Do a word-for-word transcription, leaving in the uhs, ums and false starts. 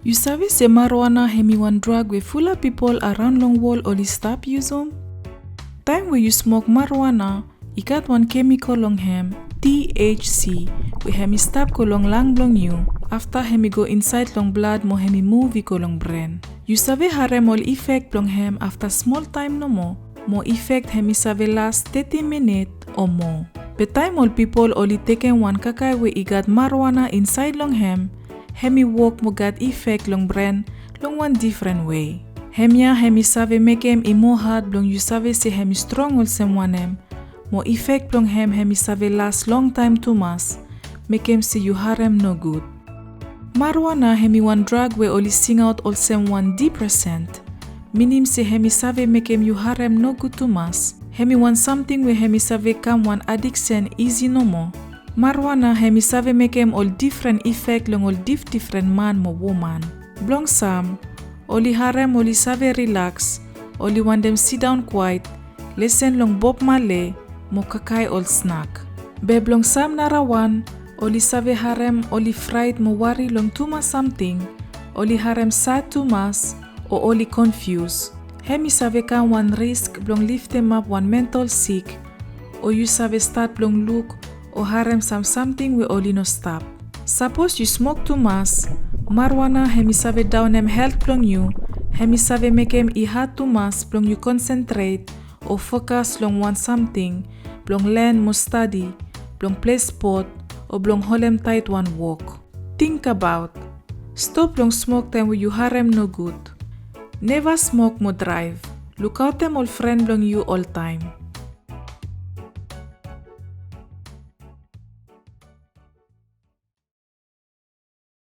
Yu save se marijuana hemi wan drag we fulap pipol araon long wol oli stap yusum? Taem we yu smok marijuana, i gat wan kemikol long hem, T H C, we hemi stap go long lang blong yu, afta hemi go insaed long blad mo hemi muv i go long bren. Yu save harem ol ifek blong hem afta smol taem nomo, mo ifek hemi save las teti minit o moa. Be taem ol pipol oli tekem wan kakae we i gat marijuana insaed long hem, hemi wok mo gat ifek long bren long wan difren wei. Hemia hemi save mekem i moa had blong yu save se hemi strong olsem wanem, mo ifek blong hem hemi save las longtaem tumas, mekem se yu harem nogud. Marijuana hemi wan drag we oli singaot olsem wan depressant, minim se hemi save mekem yu harem nogud tumas. Hemi wan samting we hemi save kam wan adiksen isi nomo. Marijuana hemi save mekem ol difren ifek long ol difdifren man mo woman. Blong sam, oli harem oli save rilaks, oli wantem sidaon kwaet, lesen long Bob Marley, mo kakae ol snak. Be blong sam narawan, oli save harem oli fraet mo wari long tumas samting, oli harem sad tumas, o oli konfius. Hemi save kam wan risk blong liftemap wan mental sik, o yu save stat blong luk o harem sam samting we oli no stap. Sapos yu smok tumas, marijuana hemi save daonem helt blong yu, hemi save mekem i had tumas blong yu konsentret o fokas long wan samting, blong len mo stadi, blong plei spot, o blong holem taet wan wok. Tingbaot. Stop long smok taem we yu harem nogud. Neva smok mo draev. Lukaotem ol fren blong yu oltaem.